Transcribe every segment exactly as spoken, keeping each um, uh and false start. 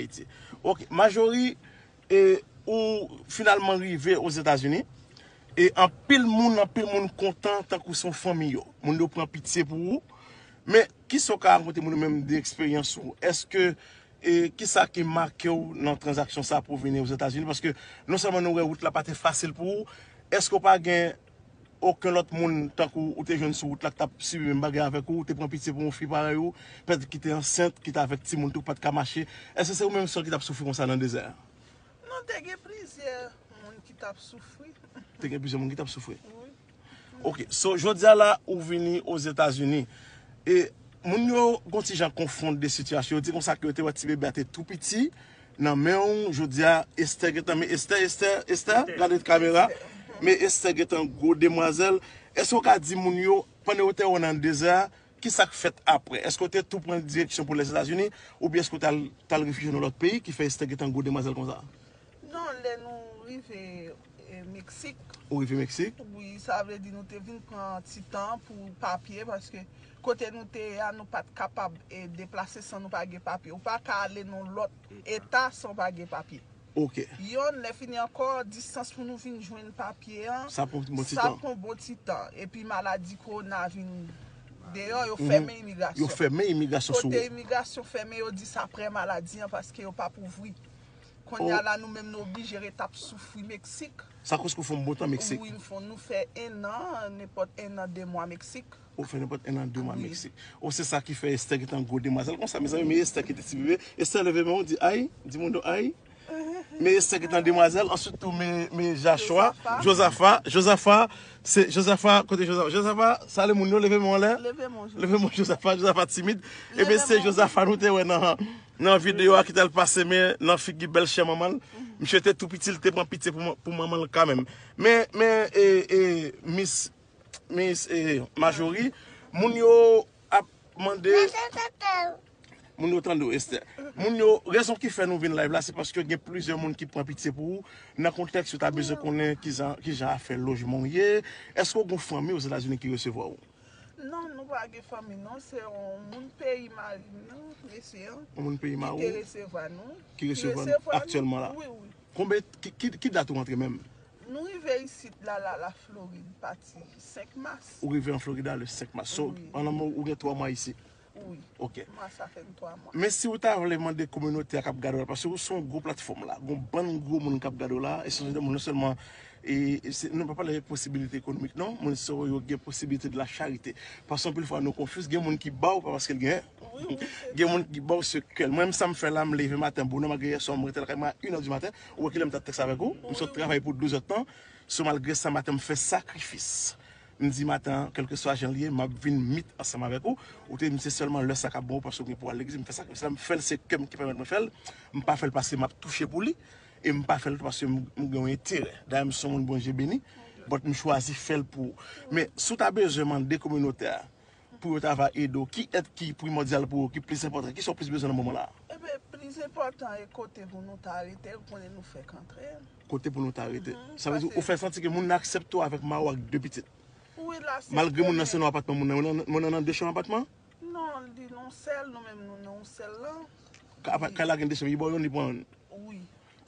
Ayiti. Ok, Marjorie, e, ou finalman rive Ozetazini. E anpil moun, anpil moun kontan tankou se yon fanmi yo. Moun yo pran pitye pou ou. Men, kisa w ka rakonte moun yo menm de eksperyans ou? Èske, e, kisa ki make w nan tranzaksyon sa pou w vini Ozetazini? Paske non sèlman nou wè wout la pa te fasil pou ou, èske w pa gen okenn lòt moun tankou ou te jwenn sou wout la ki t ap sibi menm bagay avèk ou, ou te pran pitye pou yon fi parèy ou, petèt ki te ansent, ki te avèk timoun tou, ki pa t ka mache? Èske se ou menm sèl ki t ap soufri konsa nan dezè a? Non, te gen plizyè moun ki t ap soufri. Te gen plizyè moun ki t ap soufri. Wi. Ok, so jodi a la ou vini Ozetazini. E moun yo gon ti jan konfonn de sitiyasyon. Yo di konsa ke yo te wè ti bebe a te tou piti nan men w. Jodi a Esther gentan, men Esther, Esther, Esther, gade kamera. Men Esther gentan gwo demwazèl. Èske w ka di moun yo, pandan yo te wè w nan dezè a, ki sa k fèt apre? Èske w te tou pran direksyon pou Lèzetazini, oubyen èske w t al, t al refijye nan lòt peyi ki fè Esther gentan gwo demwazèl konsa? Non, lè nou rive e, Meksik, Ou rive Meksik? Wi, sa vle di nou te vin pran ti tan pou papye, paske kote nou te ye a, nou pa t kapab e, deplase san nou pa gen papye. Ou pa ka ale nan lòt eta san w pa gen papye. Ok. Yonn, lè fini ankò, distans pou nou vin jwenn papye an, Sa pran bon ti sa tan. Pran bon ti tan. Epi maladi kowona vin deyò, yo fèmen imigrasyon. Yo fèmen imigrasyon sou Kote ou. Imigrasyon fèmen, yo di sa prè maladi an paske yo p ap ouvri. Kounye a la, nou menm nou oblije ret ap soufri Meksik. Sa koz ke w fè yon bon tan Meksik. Wi, nou fè, nou fè en an, nenpòt en an, de mwa Meksik. Ou fè nenpòt en an, de mwa Wi. Meksik. O, se sa ki fè Esther gentan gwo demwazèl konsa, mezanmi. Men Esther ki te ti bebe. Esther, leve men w, di ay, di moun yo ay. Men Esther gentan demwazèl. Answit tou, men, men Joshua, Josafa, Josafa, se Josafa, kote Josafa? Josafa, salye moun yo, leve men w anlè. Leve men w, Josafa. Leve men w, Josafa, Josafa timid. Leve Ebyen, se men w. Josafa nou te wè nan, nan videyo a ki t al pase men nan figi bèl chè manman l. Misye te tou piti, li te pran pitye pou, pou manman l kanmenm. Men, men, e, e, Miss, Miss, e, Marjorie, moun yo ap mande, moun yo tande w, Esther. Moun yo, rezon ki fè nou vin live la, se paske gen plizyè moun ki pran pitye pou ou. Nan kontèks yo ta bezwen konnen kijan, kijan afè lojman w ye. Èske w gen fanmi Ozetazini ki resevwa w? Non, nou pa gen fanmi non, se yon moun peyi mari m nan, mesye an, Yon moun peyi ki mari te w, resevwa nou. ki resevwa nou aktyèlman la. Wi, wi. Konbyen, ki, ki, ki dat ou rantre menm? Nou rive isit la, la, la Florid, pati senk mas. Ou rive an Florida le senk mas. So, Wi. An nan mo, ou gen twa mwa isi. Wi. Ok. Mwa sa fè m twa mwa. Men si w ta vle mande kominote a k ap gade w la, paske ou se yon gwo platfòm la, gon bann gwo moun k ap gade w la, e se yon moun non sèlman, e, e se, nou pa pale posibilite ekonomik non, moun sa yo gen posibilite de la charite. Paske anpil fwa nou konfyiz, gen moun ki ba w pa paske l gen, Wi, wi, se gen moun ki ba w se kè l. Mwen menm sa m fè la, m leve maten bonè, malgre yè swa m rete lakay mwen a inè di maten, ou wè kilè m t ap tèks avèk ou, m sot travay pou douz èdtan, so malgre sa maten m fè sakrifis. M di maten an, kèlkeswa jan l ye, m ap vin meet ansanm avèk ou. Ou te di m se sèlman lè sa k ap bon ou paske w gen pou al legliz. M fè sakrifis la, m fè l, se kè m ki pèmèt mwen fè l. M pa fè l paske m ap touche pou li. E m pa fè l tou paske m, m gen yon enterè. Dayè, m se yon moun Bondye beni, but m chwazi fè l pou ou. Men, si w ta bezwen mande kominote a pou yo ta va ede w, ki èd ki primòdyal pou ou, ki plis enpòtan, kisa w plis bezwen nan moman la a? Ebyen, plis enpòtan e kote pou nou ta rete, ou konnen nou fèk antre. Kote pou nou ta rete. Mhm, Sa vle di, paske ou fè santi ke moun nan aksepte w avèk mari w ak de pitit. Wi, la se Malgre moun nan premye. Se nan apatman moun nan, moun nan, moun nan nan de chanm apatman? Non, li nan sèl, nou menm nou nan sèl lan. Ka-, apa-, kay la gen de chanm, li ba w youn, li pran youn. Wi.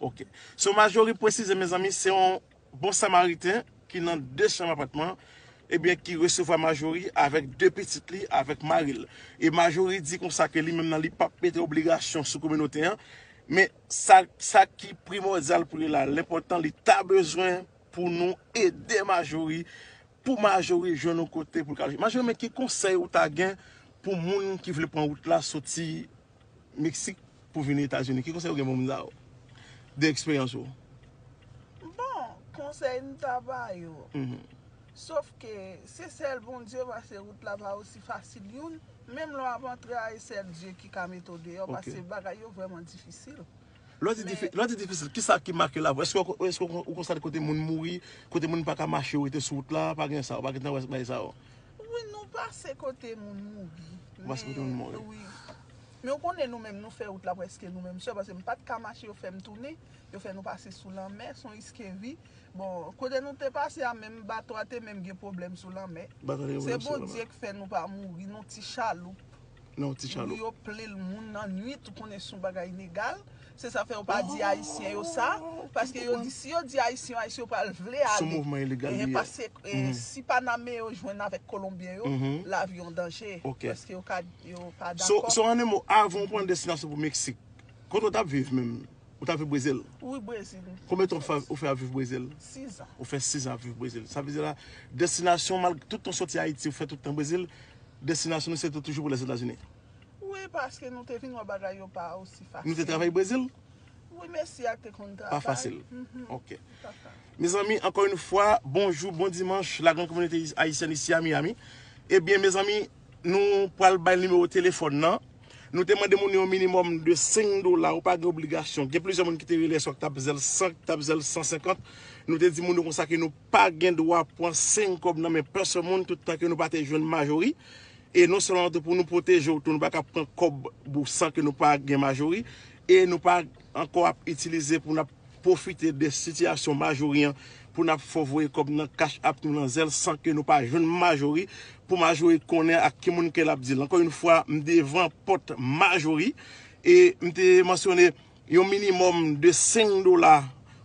Ok. So, Marjorie presize, mezanmi, se yon bon samariten ki nan de chanm apatman, ebyen, ki resevwa Marjorie avèk de pitit li, avèk mari l. E Marjorie di konsa ke li menm nan li p ap mete obligasyon sou kominote an, men sa, sa ki primòdyal pou li la, l enpòtan, li ta bezwen pou nou ede Marjorie, pou Marjorie jwenn yon kote pou l ka loje. Marjorie, men ki konsèy ou ta gen pou moun ki vle pran wout la soti Meksik pou vini Etazini? Ki konsèy ou gen pou moun sa yo? De eksperyans ou? Bon, konsèy m ta ba yo. Mhm. Sof ke se sèl Bondye, paske wout la pa osi fasil youn. Menm lè w ap antre a, e sèl Dye ki ka mete w deyò, Ok. Paske bagay yo vrèman difisil. Lè w di difi-, lè w di difisil, kisa ki make lavi w? Èske w, èske w, ou konstate kote moun mouri, kote moun pa ka mache, yo rete sou wout la, pa gen sa, ou pa gentan wè bagay sa yo? Wi, nou pase kote moun mouri. Ou pase kote moun mouri. Wi. Men ou konnen nou menm, nou fè wout la prèske nou menm sèl, paske m pa t ka mache, yo fè m tounen, yo fè nou pase sou lanmè, se yon riskevi. Bon, kote nou te pase a, menm bato a te menm gen pwoblèm sou lanmè. Bato a te gen Se pwoblèm sou lanmè. Bondye k fè nou pa mouri, nan ti chaloup. Nan yon ti chaloup. Yo plen moun nan nwit, ou konnen se yon bagay inegal. Se sa fè yo pa di Ayisyen yo sa, paske yo di, si yo di Ayisyen, Ayisyen yo pral vle ale. Se yon mouvman ilegal li ye. Paske, eh, si Paname yo jwenn avèk Kolonbyen yo, lavi yo an danje. Paske yo ka, yo pa dakò. So, so, an en mo, avan w pran destinasyon pou Meksik, kote w t ap viv menm? Ou t ap viv Brezil? Wi, Brezil. Konbyen tan w fè, ou fè ap viv Brezil? Sis an. Ou fè sis an ap viv Brezil. Sa vle di la, destinasyon, mal, tout tan w soti Ayiti, ou fè tout tan Brezil, destinasyon nou se te toujou pou Lèzetazini. Wi, paske nou te vin wè bagay yo pa osi fasil. Nou te travay Brezil? Wi, mesye a te konn travay. Pa fasil. Ok. Mezanmi, ankò yon fwa, bonjou, bon dimanch, la grande communauté haïtienne ici à Miami. Ebyen, mezanmi, nou pral bay nimewo telefòn nan. Nou te mande moun yo yon minimòm de senk dola, ou pa gen obligasyon. Gen plizyè moun ki te rele swa k t ap zèl san, k t ap zèl san senkant. Nou te di moun yo konsa ke nou pa gen dwa pran senk kòb nan men pèsonn moun tout tan ke nou pa te jwenn majori. E non sèlman tou pou nou pwoteje w tou, nou pa ka pran kòb pou san ke nou pa gen majori. E nou pa ankò ap itilize pou n ap pwofite de sitiyasyon majori an pou n ap fè w voye kòb nan Cash App nou nan zèl san ke nou pa jwenn majori, pou majori konnen ak ki moun ke l ap deal. Ankò yon fwa, m devan pòt majori e m te mansyone yon minimòm de senk dola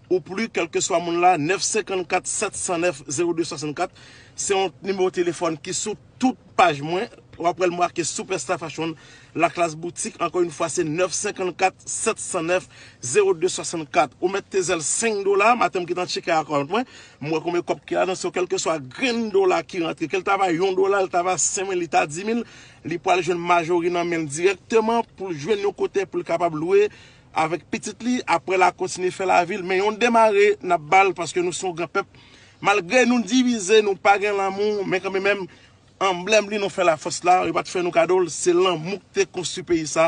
ou pli, kèlkeswa moun la, nèf senkant kat sèt san nèf zewo de swasann kat. Se yon nimewo telefòn ki sou tout paj mwen. W ap wè l make Superstar Fashion, La Classe Boutique. Ankò yon fwa, se nèf senkant kat sèt san nèf zewo de swasann kat. Ou mèt te zèl senk dola, maten m gentan tcheke akònt mwen. M wè konbyen kòb ki ladan, so kèlkeswa grenn dola ki rantre, ke l ta va yon dola, l ta va senk mil, li ta di mil, li pral jwenn majori nan men l dirèkteman pou l jwenn yon kote pou l kapab lwe avèk pitit li. Apre l a kontinye fè lavi l, men yon demare n ap ba l paske nou se yon gran pèp. Malgre nou divize, nou pa gen lanmou, men kanmenm, anblèm li nou fè lafòs la, yo pa t fè nou kado l, se lanmou k te konstwi peyi sa,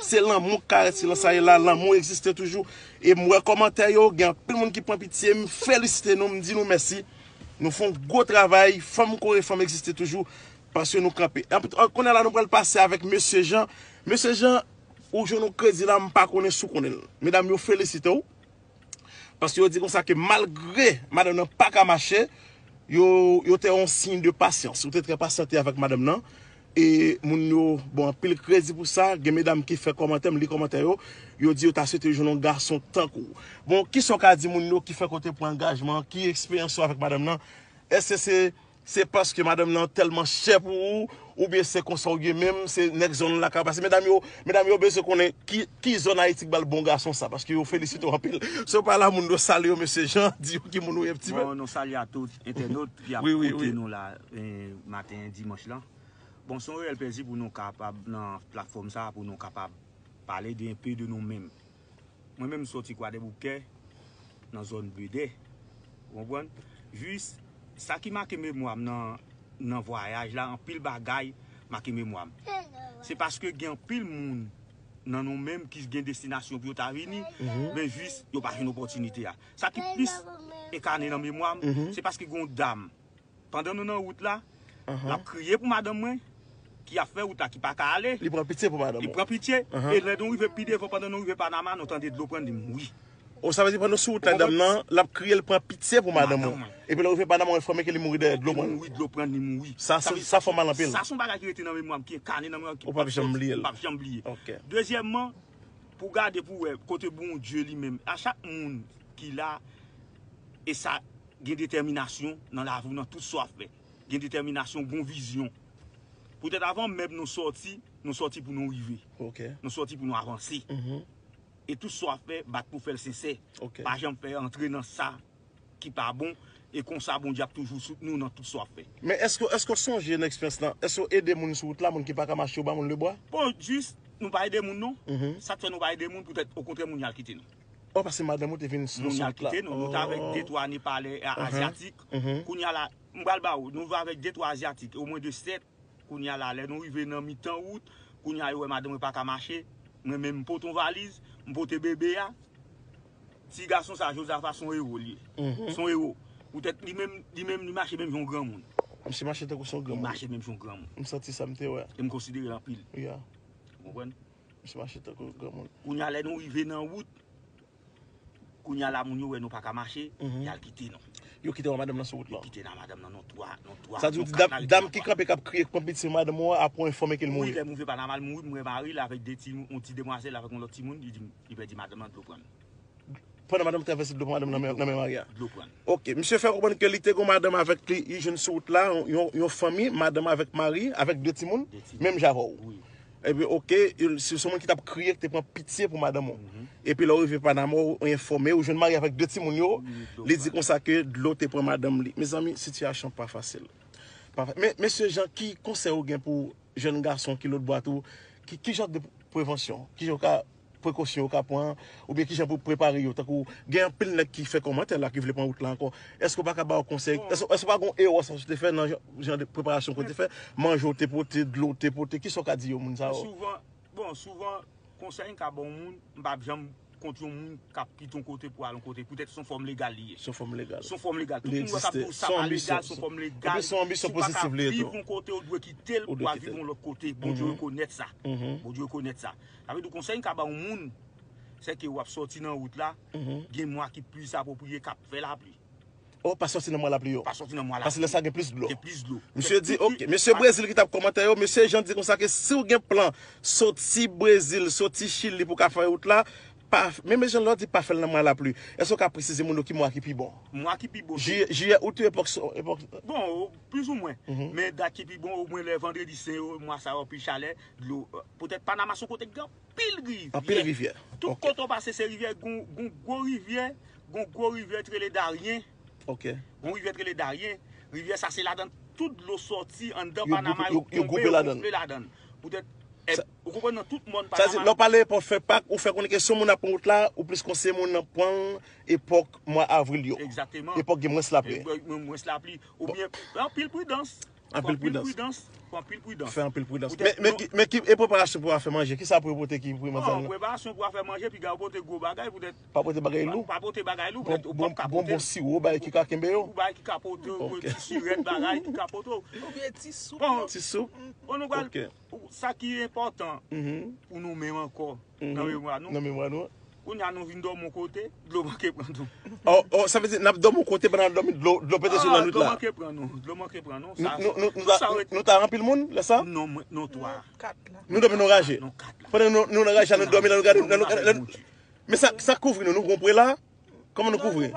se lanmou k karese lan sa ye la, lanmou egziste toujou. E m wè kòmantè yo, gen anpil moun ki pran pitye, m felisite nou, m di nou mèsi. Nou fè yon gwo travay, fanm kore fanm egziste toujou, paske nou kanpe. Anpil, kounye a la, nou pral pase avèk Mesye Jan. Mesye Jan, ou jwenn yon kredi la, m pa konnen si w konnen l. Medam yo felisite w. Paske yo di konsa ke malgre madanm nan pa ka mache, yo, yo te yon siy de pasyans. Ou te trè pasyante avèk madanm nan. E moun yo bon anpil kredi pou sa. Gen medam ki fè kòmantè, m li kòmantè yo. Yo di yo ta swete yo jwenn yon gason tankou w. Bon, kisa w ka di moun yo ki fèk ou te pran angajman an? Ki eksperyans ou avèk madanm nan? Èske se, se paske madanm nan tèlman chè pou ou, oubyen se konsa w ye menm, se nèg zòn la ka pase? Medam yo, medam yo bezwen konnen ki, ki zòn Ayiti k ba l bon gason sa, paske yo felisite w anpil. Si w pa la, moun yo salye w, Mesye Jan, di yo ki moun ou ye, ti pèp. Bon, nou salye a tout entènot ki ap koute nou la, eh, maten dimanch lan. Bon, se yon reyèl plezi pou nou kapab nan platfòm sa, pou nou kapab pale de, enpe de nou menm. Mwen menm, m soti Kwadèboukè, nan zòn Bedè. Ou konprann? Jis, sa ki make memwa m nan, nan vwayaj la, anpil bagay make memwa m. Se paske gen anpil moun nan nou menm ki gen destinasyon pou yo ta vini, men jis, yo pa jwenn opòtinite a. Sa ki plis enkane nan memwa m, se paske gen yon dam, pandan nou nan wout la, l ap kriye pou madanm mwen, ki ap fè wout la, ki pa ka ale. Li pran pitye pou madanm ou? Li pran pitye. E lè nou rive pi devan, pandan nou rive Panama, nou tande dlo pran, li mouri. O, sa vle di pandan w sou wout la, dam nan, l ap kriye, l pran pitye pou madanm ou. Epi lè w rive Panama, w enfòme ke li mouri dèyè dlo pran. Li mouri, dlo pran, li mouri. Sa, sa, sa fè w mal anpil. Sa se yon bagay ki rete nan memwa m, ki enkane nan memwa m, ki m p ap janm bliye l. M p ap janm bliye. Dezyèmman, pou gade, pou wè kote Bondye li menm, a chak moun ki la, e sa gen detèminasyon nan lavi w, nan tout sa w ap fè. Gen detèminasyon, gon vizyon. Poutèt avan menm nou sòti, nou sòti pou nou rive. Nou sòti pou nou avanse. E tout sa w ap fè, bat pou fè l sensè. Pa janm fè antre nan sa ki pa bon. E konsa, Bondye ap toujou soutni w nan tout sa w ap fè. Men èske, èske w sonje nan eksperyans lan, èske w ede moun sou wout la, moun ki pa ka mache, ou ba moun lebwa? Bon, jis, nou pa ede moun, non. Sa k fè nou pa ede moun, poutèt, okontrè, moun y al kite nou. Oh, paske madanm ou te vin sou wout la. Moun y al kite nou. Nou t avèk de twa Nepalè, a, azyatik. Kounye a la, m pral ba ou, nou avèk de twa azyatik, omwen de sèt. Kounye a la, lè nou rive nan mitan wout, kounye a yo wè madanm mwen pa ka mache. Mwen menm, m pote yon valiz, m pote bebe a. Ti gason sa, Jozafa, se yon ewo li ye. Se yon ewo. Poutèt li menm, li menm, li mache menm jan yon granmoun. Misye mache tankou se yon granmoun. Li mache menm jan yon granmoun. M santi sa, m te wè. E m konsidere l anpil. Ou konprann? Misye mache tankou granmoun. Kounye a, lè nou rive nan wout, kounye a la, moun yo wè nou pa ka mache, y al kite nou. Yo kite w ak madanm nan sou wout lan. Yo kite nan madanm nan, non, twa, non, twa, sa di, non, di kat dam, la, dam ki kanpe k ap kriye, k pran pitit madanm ou an, apre yon enfòme ke l mouri. Wi, lè m rive Panama, l mouri, m wè mari l avèk de ti, yon ti demwazèl avèk yon lòt timoun, li di, li pèdi madanm nan, dlo pran l. Pandan madanm travèse dlo pran madanm nan men, nan men mari a. Dlo pran l. Ok, misye fè konprann ke li te gon madanm avèk li, li jwenn sou wout la, yon, yon fanmi, madanm avèk mari, avèk de timoun, de timoun, menm jan avè w. Wi. Epi, ok, se yon moun ki t ap kriye, ki te pran pitye pou madanm ou. Mhm. Epi lè w rive Panama, w enfòme, w jwenn mari avèk de timoun yo, wi, li di konsa ke dlo te pran madanm li. Mezanmi, sitiyasyon pa fasil. Pa fa-, men, mesye Jean, ki konsèy ou gen pou jèn gason ki lòt bò a tou, ki, ki jan de prevansyon, ki jan w ka, prekosyon w ka pran, oubyen ki jan pou prepare yo, tankou gen anpil nèg ki fè kòmantè la, ki vle pran wout la ankò. Èske w pa ka ba yo konsèy? Èske, èske w pa gen erè sa w te fè nan jan, jan de preparasyon ke w te fè? Manje w te pote, dlo w te pote, kisa w ka di yo, moun sa yo? Souvan, bon, souvan, konsèy m ka ba yon moun, m p ap janm kont yon moun k ap kite yon kote pou al yon kote. Poutèt se yon fòm legal li ye. Se yon fòm legal. Se yon fòm legal. Tout moun wè k ap di w sa pa legal, se yon fòm legal. Epi se yon anbisyon pozitif li ye tou. Si w pa ka viv yon kote, ou dwe kite l pou w al viv yon lòt kote. Bondye rekonèt sa. Bondye rekonèt sa. Sa vle di konsèy m ka ba yon moun, se ke w ap sòti nan wout la, gen mwa ki plis apwopriye k ap fè lapli. Oh, pa sòti nan mwa lapli yo. Pa sòti nan mwa lapli. Paske lè sa gen plis dlo. Gen plis dlo. Misye di, ok, mesye Brezil ki t ap kòmante yo, mesye Jean di konsa ke si w gen plan soti Brezil, soti Chili pou w ka fè wout la, pa, men mesye Jean lè w di pa fè l nan mwa lapli. Èske w ka presize moun yo ki mwa ki pi bon? Mwa ki pi bon, se jiyè, jiyè, out, epòk, epòk. Bon, plizoumwen. Men dat ki pi bon, omwen lè vandredi sen yo, mwa sa yo pi chalè, dlo, poutèt Panama se yon kote k gen anpil rivyè. Anpil rivyè. Tout kote w pase se rivyè, gon, gon gwo rivyè, gon gwo rivyè ki rele Darien. Ok. Gon rivyè ki rele Darien. Rivyè sa se ladan tout dlo sòti anndan Panama yo tonbe, yo gonfle ladan l. Poutèt, ou konprann nan tout mòn Panama. Sa di, lè w pale epòk fè Pak, ou fè konnen ke si yon moun ap pran wout la, ou plis konseye moun nan pran l epòk mwa avril yo. Egzakteman. Epòk gen mwens lapli. Mwens lapli. Oubyen, anpil pridans. Anpil pridans. Fè anpil pridans. Fè anpil pridans. Men, men ki, men ki, e preparasyon pou afè manje? Kisa pou yo pote ki pou manzè nan? Preparasyon pou afè manje, piga yo pote gwo bagay poutèt. Pa pote bagay lou? Pa pote bagay lou, poutèt ou p ap ka pote. Bon, bon siwo, bagay ki ka kenbe yo? Ou bagay ki ka pote, ti sirèt, bagay ki ka pote. Oubyen ti soup. Ti soup. Bon, nou pral, sa ki enpòtan pou nou menm ankò, nan memwa nou. Nan memwa nou. Kounye a nou vin dòmi yon kote, dlo manke pran nou. Oh, oh, sa vle di n ap dòmi yon kote pandan n ap dòmi, dlo, dlo pete sou nou nan nwit la. Dlo manke pran nou, dlo manke pran nou. Nou, nou, nou, nou ta, nou ta anpil moun lè sa? Non, mwen, nou twa. Nou dòmi nan raje. Nou kat la. Pandan nou, nou nan raje a, nou dòmi la, nou gade, nou, nou, men sa, sa kouvri nou, nou gon prela? Kòman nou kouvri?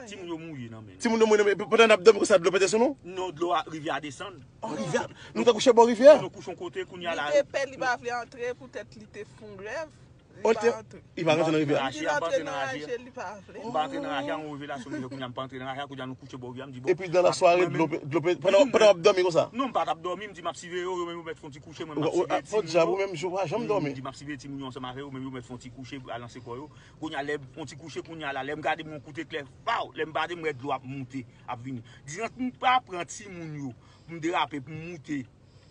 Timoun yo mouri nan men nou. Timoun yo mouri nan men, pandan n ap dòmi konsa, dlo pete sou nou? Non, dlo a, rivyè a desann. Oh, rivyè a, nou te kouche bò rivyè a? Nou kouche yon kote, kounye a la. Li te pè, li pa vle antre, poutèt li te fè yon rèv. Li pa antre. Li pa rantre nan rivyè a. Li antre nan raje, li pa vle. M pa antre nan raje a, yon revelasyon m fè kounye a, m pa antre nan raje a, kounye a nou kouche bò rivyè a, m di bon. Epi dan la sware, dlo pe, dlo pe, pandan, pandan w ap dòmi konsa? Non, m pa t ap dòmi, m di m ap siveye yo, yo menm yo mèt fè yon ti kouche, mwen m ap siveye timoun yo. Fò djab ou menm, jou pa janm dòmi. M di m ap siveye timoun yo ansanm avè yo, menm yo mèt fè yon ti kouche, al lanse kò yo. Kounye a, lè m fè yon ti kouche, kounye a la, lè m gade m yon kout eklè, faw, lè m gade m wè dlo ap moute, ap vini. Di ant m pa pran timoun yo, pou m derape, pou m moute,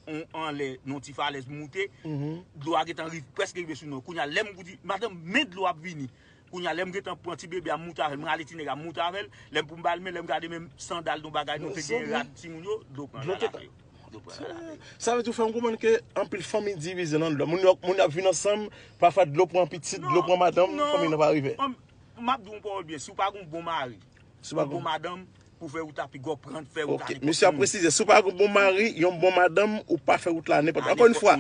on, anlè, nan yon ti falèz, m moute, dlo a gentan rive, prèske rive sou nou. Kounye a, lè m pou di, madanm, men dlo ap vini. Kounye a, lè m gentan pran ti bebe a, m moute avè l, m rale ti nèg la, m moute avè l, lè m pou m ba l men, lè m gade menm sandal, yon bagay, nou te gen rad timoun yo, dlo pran rad avè yo. Dlo pran rad avè yo. Sa vle di ou fè m konprann ke anpil fanmi divize nan dlo. Moun yo, moun yo ap vin ansanm, pafwa dlo pran pitit, dlo pran madanm, fanmi nan pa rive. M ap di w yon pawòl byen, si w pa gen yon bon mari, yon bon madanm, pou fè wout la pi gwo, pran, fè wout la nenpòt moun. Ok, mesye ap presize, si w pa gen yon bon mari, yon bon madanm, ou pa fè wout la nenpòt moun. Ankò yon fwa,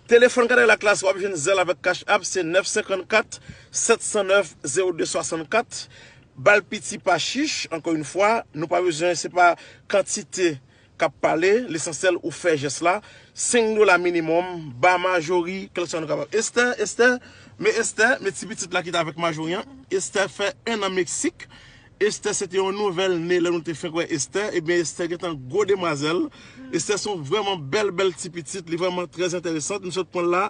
telefòn Kanal Aklase, w ap jwenn Zelle avèk Cash App, se nèf senkannkat, sèt san nèf, zewo de swasannkat. Ba l piti pa chich, ankò yon fwa, nou pa bezwen, se pa kantite k ap pale, lesansyèl ou fè jès la. Senk dola minimòm, ba Majori, kèlkeswa nou kapab. Esther, Esther, men Esther, men ti pitit la ki te avèk Majori an. Esther fè en an Meksik. Esther se te yon nouvèl ne lè nou te fenk wè Esther. Ebyen, Esther gentan gwo demwazèl. Esther se yon vrèman bèl, bèl ti pitit. Li vrèman trè enteresan. Nou sot pran l la.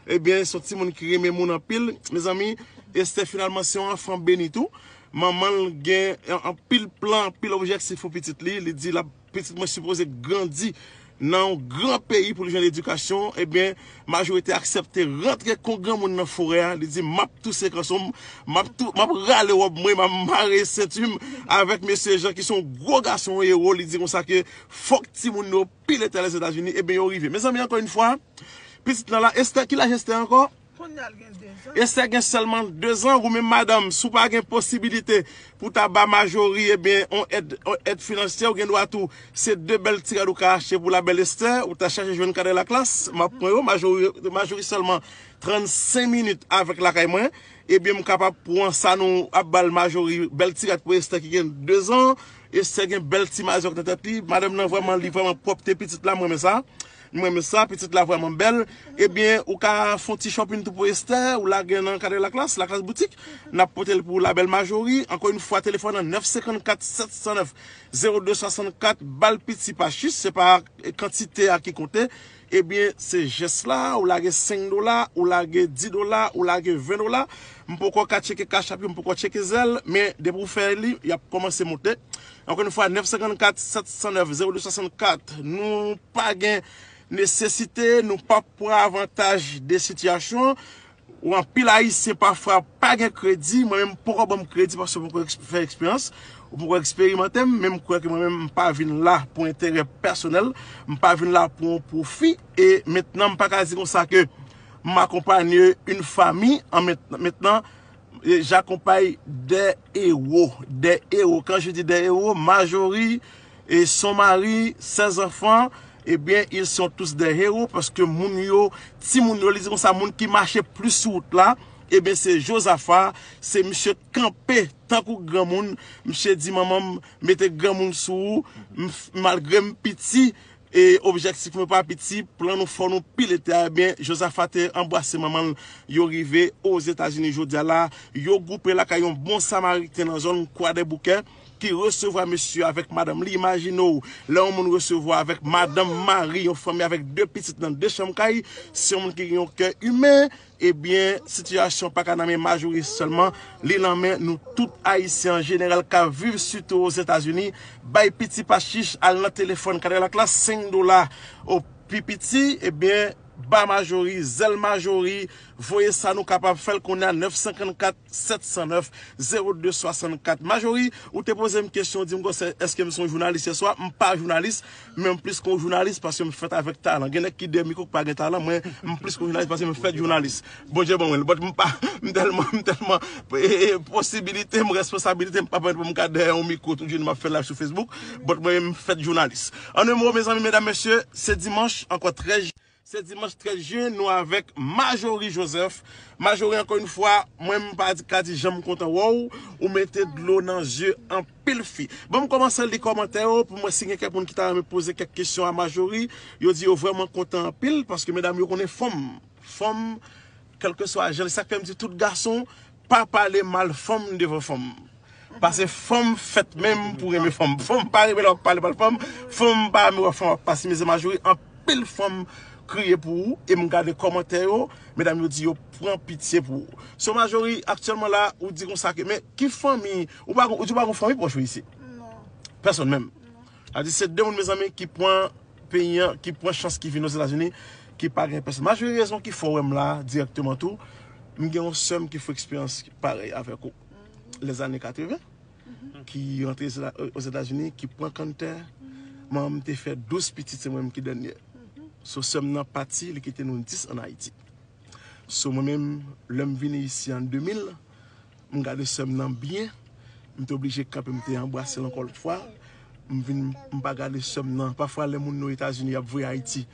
Ebyen, se yon timoun ki renmen moun anpil. Mezanmi, Esther finalman se yon anfan beni tou. Manman l gen an-, anpil plan, anpil objektif pou pitit li. Li di l ap Pitit mwen sipoze grandi nan yon gran peyi pou l jwenn edikasyon, ebyen, Majori te aksepte rantre kon granmoun nan forè a. Li di, "M ap touse kanson m, m ap tou, m ap rale wòb mwen, m ap mare senti m avèk mesye Jean ki se yon gwo gason, yon ewo." Li di konsa ke fòk timoun yo pile tè Lèzetazini, ebyen, yo rive. Mezanmi, ankò yon fwa, pitit lan la, Esther, ki laj Esther ankò? Esther gen sèlman dezan, ou menm madanm, si w pa gen posibilite pou ta ba Marjorie, ebyen, yon èd, yon èd finansyè, ou gen dwa tou, se de bèl ti rad ou ka achte pou la bèl Esther, ou ta chache jwenn kadè laklas, m ap pran yo, Marjorie, Marjorie sèlman trannsenk minit avèk lakay mwen, ebyen, m kapab pran sa nou ap ba l Marjorie, bèl ti rad pou Esther ki gen dezan, Esther gen bèl ti mazòk nan tèt li, madanm nan vrèman, li vrèman pwòpte pitit la, mwen renmen sa. Mwen renmen sa, pitit la vrèman bèl. Ebyen, ou ka fè yon ti shopping tou pou Esther, ou lage nan kadè laklas, laklas boutik. N ap pote l pou la bèl Marjorie. Ankò yon fwa, telefòn nan nèf senkannkat sèt san nèf zewo de swasannkat, ba l piti pa chis, se pa kantite a ki konte. Ebyen, se jès la, ou lage senk dola, ou lage dis dola, ou lage ven dola. M poko ka tcheke Cash App yo, m poko tcheke Zelle, men depi w fè li, y ap kòmanse monte. Ankò yon fwa, nèf senkannkat sèt san nèf zewo de swasannkat. Nou pa gen nesesite, nou p ap pran avantaj de sitiyasyon. Ou anpil Ayisyen pafwa pa gen kredi, mwen menm poko ban m kredi paske m poko eks- fè eksperyans, ou poko eksperimante m, men m kwè ke mwen menm m pa vin la pou enterè pèsonèl, m pa vin la pou yon pwofi, e mentnan m pa ka di konsa ke m akonpanye yon fanmi an mentnan, mentnan, j'accompagne des héros, des héros. Quand je dis des héros, Marjorie et son mari, ses enfants, ebyen, ils sont tous des héros paske moun yo, timoun yo, li di konsa, moun ki mache plis sou wout la, ebyen, se Jozafa, se misye kanpe tankou granmoun, misye di manman m, mete granmoun sou ou, m- malgre m piti, e objektif mwen pa piti, plan nou fò nou pile tè a, ebyen, Jozafa te anbrase manman l, yo rive Ozetazini jodi a la, yo gwoupe lakay yon bon samariten nan zòn Kwadèboukè, ki resevwa mesye avèk madanm li. Imajine w, lè yon moun resevwa avèk madanm, mari, yon fanmi avèk de pitit nan de chanm kay, se yon moun ki gen yon kè imen, ebyen, sitiyasyon pa ka nan men Marjorie sèlman, li nan men nou tout Ayisyen an jeneral k ap viv sitou Ozetazini. Bay piti pa chich, al nan telefòn kadè laklas, senk dola o pi piti, ebyen, ba Marjorie, zèl Marjorie, voye sa nou kapab fè l kounye a, nèf senkannkat sèt san nèf zewo de swasannkat. Marjorie, ou te poze m kesyon, di m konsa, èske m se yon jounalis yè swa? M pa jounalis, men m plis ke yon jounalis paske m fèt avèk talan. Gen nèg ki dèyè mikwo ki pa gen talan, mwen, m plis ke yon jounalis paske m fèt jounalis. Bondye ban mwen l, but m pa, m tèlman, m tèlman, e, e, posibilite m, responsabilite m pa pèmèt pou m ka dèyè yon mikwo tout jounen m ap fè live sou Facebook, but mwen, m fèt jounalis. An yon mo, mezanmi, medam, mesye, se dimanch, ankò trèz, se dimanch trèz jen, nou avèk Marjorie Joseph. Marjorie, ankò yon fwa, mwen, m pa di, ka di jan m kontan wè w, ou mete dlo nan zye anpil fi. Bon, m kòmanse li kòmantè yo, pou mwen, si gen kèk moun ki ta renmen poze kèk kesyon a Marjorie, yo di yo vrèman kontan anpil, paske medam yo konnen fanm, fanm, kèlkeswa jan, sa k fè m di tout gason, pa pale mal fanm devan fanm. Paske fanm fèt menm pou renmen fanm. Fanm pa renmen lè w ap pale mal fanm. Fanm pa renmen wè fanm ap pase mizè. Marjorie, anpil fanm kriye pou ou. E m gade kòmantè yo, medam yo di yo pran pitye pou ou. So Marjorie, aktyèlman la, ou di konsa ke, men ki fanmi, ou pa gon, ou di ou pa gon fanmi pwòch ou isi? Non. Pèsonn menm? Non. A di se de moun, mezanmi, ki pran peyi an, ki pran chans, ki vin Ozetazini, ki pa gen pèsonn. Marjorie, rezon ki fè w wè m la dirèkteman tou, m gen yon sè m ki fè eksperyans parèy avèk ou. Lèzane katreven, ki rantre Zeta- Ozetazini, ki pran kanntè. Manman m te fè douz pitit, se mwen menm ki dènye. So, sè m nan pati, li kite nou dis ann Ayiti. So, mwen menm, lè m vini isi an de mil, m gade sè m nan byen, m te oblije kanpe, m te anbrase l ankò yon fwa. M vin, m pa gade sè m nan. Pafwa, lè moun nou Etazini, y ap voye Ayiti,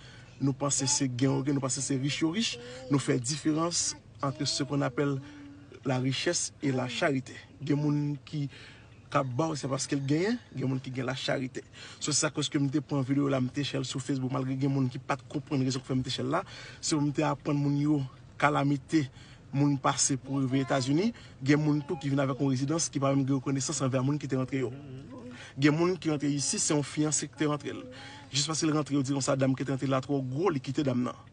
nou panse se gen yo gen, nou panse se rich yo rich, nou fè diferans entre ce qu'on appelle la richesse et la charité. Gen moun ki k ap ba w, se paske l genyen, gen moun ki gen la charité. So, se sa k fè ke m te pran videyo la, m te share l sou Facebook, malgre gen moun ki pa t konprann rezon k fè m te share l la. Se pou m te aprann moun yo kalamite moun pase pou rive Etazini. Gen moun tou ki vin avèk yon rezidans ki pa menm gen rekonesans anvè moun ki te rantre yo. Gen moun ki rantre isi, se yon fiyanse ki te rantre l. Jis paske l rantre, yo di konsa, dam ki te rantre la twò gwo, li kite dam nan.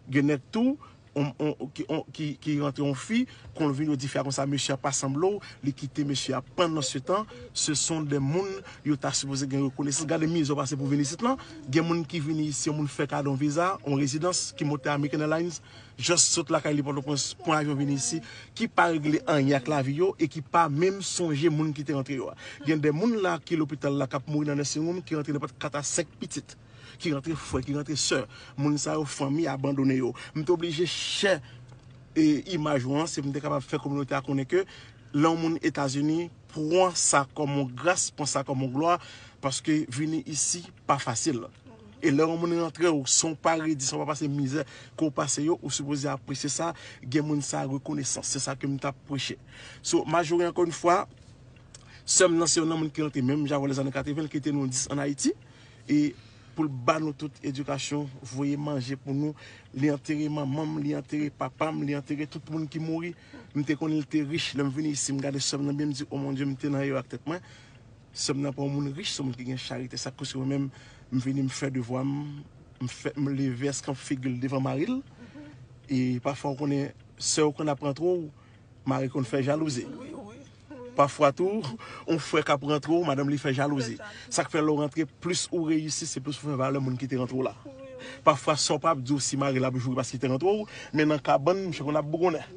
Gen nèg tou, on, on, ki, on, ki, ki rantre yon fi, kon l vin, yo di fi a konsa, mesye a pa sanble w, li kite mesye a. Pandansetan, se son de moun yo ta sipoze gen rekonesans. Gade mizè w pase pou vin isit lan. Gen moun ki vini isi, yon moun fè kado yon viza, yon rezidans ki monte American Airlines, just sot lakay li Pòtoprens, pran avyon vini isi, ki pa regle anyen ak lavi yo e ki pa menm sonje moun ki te rantre yo a. Gen de moun la ki lopital la k ap mouri nan nursing home ki rantre nan pòt kat a senk pitit. Ki rantre frè, ki rantre sè. Moun sa yo, fanmi abandone yo. M te oblije share e, imaj ou an, se pou m te kapab fè kominote a konnen ke lè yon moun Etazini, pran sa kòm yon gras, pran sa kòm yon glwa, paske vini isi pa fasil. E lè yon moun rantre, ou san w pa redi, san w pa pase mizè ke w pase yo, ou sipoze apresye sa, gen moun sa rekonesans. Se sa ke m t ap preche. So, Marjorie, ankò yon fwa, sè m nan se yon nan moun ki rantre menm jan avè lèzane katreven, ki te nou dis ann Ayiti. E pou l ba nou tout edikasyon, voye manje pou nou. Li antere manman m, li antere papa m, li antere tout moun ki mouri. M te konnen li te rich. Lè m vini isi, m gade sè m nan byen, m di, "O mon Dye, m te nan erè ak tèt mwen." Sè m nan pa yon moun rich, se yon moun ki gen charite. Sa k koz mwen menm, m vini, m fè devwa m, m fè, m leve eskanp figi l devan mari l. E pafwa, ou konnen, sè w konn ap rantre w, mari konn fè jalouzi. Pafwa tou, yon frè k ap rantre w, madanm li fè jalouzi. Sa k fè lè w rantre, plis ou reyisi, se plis ou fè valè moun ki te rantre w la. Pafwa, sa w pa ap di w si mari l ap joure paske li te rantre w, men nan kabann, misye konn ap bougonnen.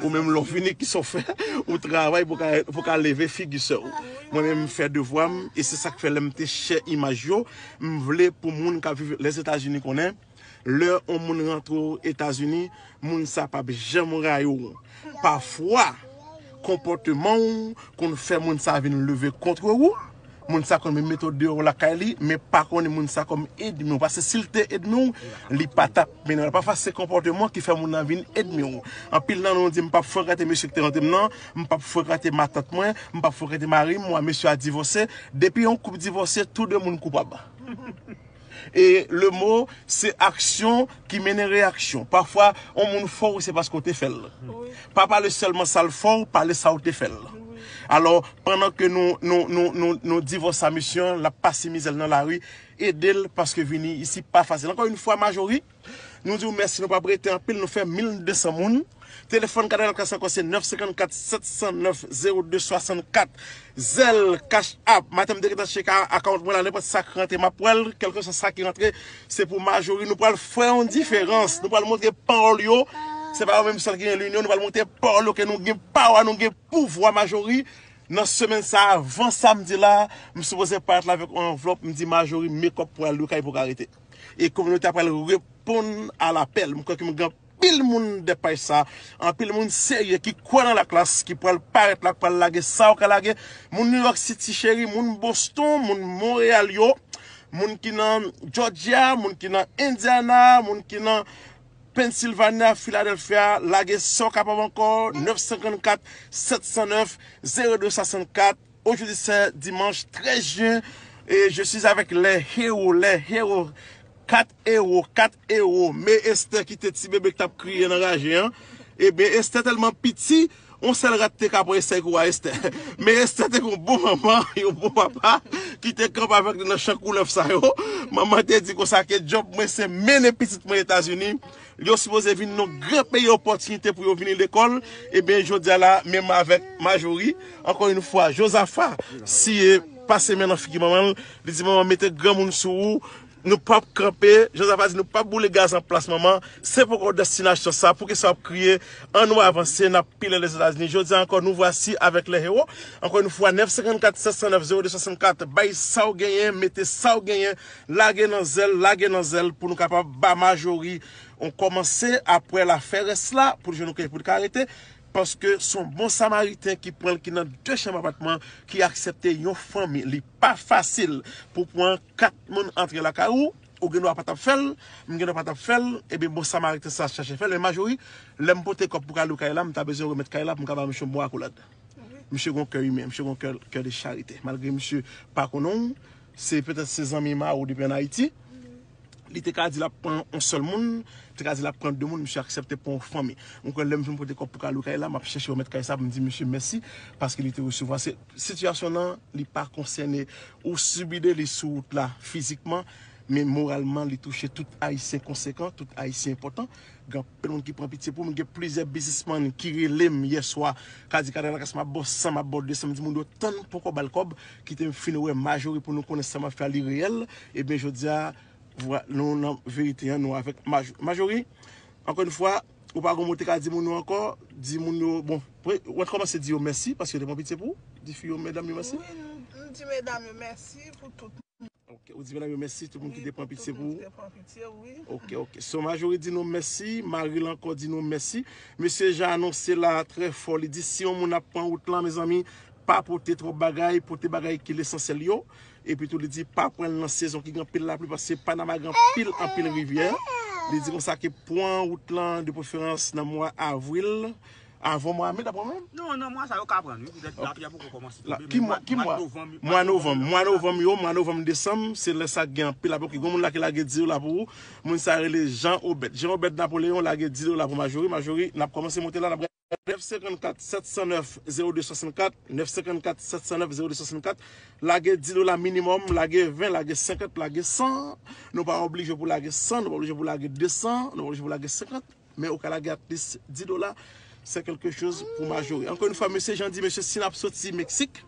Ou menm lè w vini, kisa w fè? Ou travay pou ka, pou ka leve figi sè w. Mwen menm, m fè devwa m, e se sa k fè lè m te share imaj yo, m vle pou moun k ap viv Lèzetazini konnen, lè yon moun rantre w Etazini, moun sa p ap janm rayi w. Pafwa, konpòteman w konn fè moun sa vin leve kont ou. Moun sa konn menm mete w deyò lakay li, men pa konnen moun sa kòm ènmi w. Paske si l te ènmi w, li pa t ap mennen w la. Pafwa, se konpòteman ki fè moun nan vin ènmi w. Anpil nan nou di, "M p ap frekante mesye ki te rantre m nan, m p ap frekante matant mwen, m p ap frekante mari m, wa mesye a divòse." Depi yon koup divòse, tou de moun koupab. E le mo, se aksyon ki mennen reyaksyon. Pafwa, yon moun fè w, se paske w te fè l. Pa pale sèlman sa l fè w, pale sa w te fè l. Alò, pandan ke nou, nou, nou, nou, nou divòse a misye an, l ap pase mizè l nan lari, ede l, paske vini isi pa fasil. Ankò yon fwa, Marjorie, nou di w mèsi, nou p ap rete anpil, nou fè mil de san moun. Telefòn Kanal Ankò se nèf senkannkat sèt san nèf zewo de swasannkat. Zelle, Cash App, maten m te gentan tcheke akawont mwen la, nenpòt sa k rantre, m ap wè l, kèlkeswa sa ki rantre, se pou Marjorie. Nou pral fè yon diferans, nou pral montre pawòl yo, se pa yo menm sèl ki gen linyon, nou pral montre pawòl yo ke nou gen pawa, nou gen pouvwa, Marjorie. Nan semèn sa, avan samdi la, m sipoze parèt la avèk yon anvlòp, m di Marjorie, mekòp pou al lakay pou ka rete. E kominote a pral reponn a lapèl. M kwè ke m gen anpil moun dèyè paj sa, anpil moun serye ki kwè nan Laklas, ki pral parèt la, ki pral lage sa yo ka lage. Moun New York City cheri, moun Boston, moun Montréal yo, moun ki nan Georgia, moun ki nan Indiana, moun ki nan Pennsylvania, Philadelphia, lage sa yo kapab ankò, nèf senkannkat sèt san nèf zewo de swasannkat. Aujourd'hui, c'est dimanche treize juin, et je suis avec les héros, les héros. Kat ewo, kat ewo. Men Esther ki te ti bebe ki t ap kriye nan raje an. Ebyen, Esther tèlman piti, yon sèl rat te ka pran Esther kou a Esther. Men Esther te gen yon bon manman, yon bon papa, ki te kanpe avèk li nan chan koulèv sa yo. Manman te di konsa ke djòb mwen se mennen pitit mwen Etazini. Yo sipoze vin nan gran peyi opòtinite pou yo vini lekòl. Ebyen, jodi a la, menm avèk Marjorie, ankò yon fwa, Jozafa siye pase men nan figi manman l, li di, "Manman, mete granmoun sou ou, nou p ap kanpe." Jozafa di, "Nou p ap boule gaz an plas manman, se poko destinasyon sa, poukisa w ap kriye? Ann nou avanse, n ap pile Lèzetazini." Jodi a ankò, nou vwasi avèk lè hewo. Ankò yon fwa, nèf senkannkat sèt san nèf zewo de swasannkat, bay sa w genyen, mete sa w genyen, lage nan zèl, lage nan zèl pou nou kapab ba Marjorie yon kòmanse, apre l a fè rès la, pou l jwenn yon kay pou l ka rete, paske se yon bon samariten ki pran l, ki nan de chanm apatman, ki aksepte yon fanmi. Li pa fasil pou pran kat moun antre lakay ou, ou gen dwa pa t ap fè l, m gen dwa pa t ap fè l, ebyen bon samariten sa chache fè l, men Marjorie, lè m pote kòb pou ka lwe kay la, m ta bezwen remèt kay la pou m ka ba misye yon bon akolad. Misye gon kè imen, misye gon kè, kè de charite. Malgre misye pa konnen w, se petèt se zanmi ma ou depi ann Ayiti. Li te ka di l ap pran yon sèl moun, li te ka di l ap pran de moun, misye aksepte pran yon fanmi. Mwen kwè lè m fin pote kòb pou ka lwe kay la, m ap chèche remèt kay sa pou m di misye mèsi, paske li te resevwa. Se sitiyasyon nan, li pa konsène ou sibi de li sou wout la fizikman, men moralman, li touche tout Ayisyen konsekan, tout Ayisyen enpòtan. Gen anpil moun ki pran pitye pou m. Gen plizyè biznismann ki rele m yè swa, ka di, "Kanal Ankò, m ap ba w san, m ap ba w de san." M di moun yo, "Tann, poko ba l kòb, kite m fin wè Marjorie pou nou konnen sa m ap fè a, li reyèl." Ebyen, jodi a, vwa-, nou nan verite an, nou avèk Maj-, Marjorie. Ankò yon fwa, ou pa gon mo te ka di moun yo ankò, di moun yo, bon, pre-, w ap kòmanse di yo mèsi, paske yo te pran pitye pou ou, di fi yo, medam yo mèsi. Wi, m, m di medam yo mèsi pou tout. Ok, Ou di medam yo mèsi, tout moun ki te pran pitye pou ou. Ok, ok. So, Majori di nou mèsi, Maril ankò di nou mèsi. Mesye Jean anonse la trè fò, li di si yon moun ap pran wout lan, mezanmi, pa pote twòp bagay, pote bagay ki lesansyèl yo. Epi tou, li di pa pran l nan sezon ki gen anpil lapli, paske Panama gen anpil, anpil rivyè. Li di konsa ke pran wout lan, de preferans nan mwa avril, avan mwa me, daprè mwen. Non, nan mwa sa yo ka pran, wi. Petèt lapli a poko kòmanse tonbe, men mwa novanm, mwa novanm, mwa novanm yo, mwa novanm, desanm, se lè sa gen anpil lapli. Ok, gen moun la ki lage di dola pou ou. Moun sa rele Jean Obed. Jean Obed Napoleon lage di dola pou Majori. Majori, n ap kòmanse monte la, n ap nèf senkannkat sèt san nèf zewo de swasannkat, nèf senkannkat sèt san nèf zewo de swasannkat. Lage di dola minimòm, lage ven, lage senkant, lage san. Nou pa oblije pou lage san, nou pa oblije pou lage de san, nou pa oblije pou lage senkant. Men ou ka lage at least di dola. Se quelque chose pou Majori. Encore une fois, mesye Jean di, mesye, si n ap soti Meksik,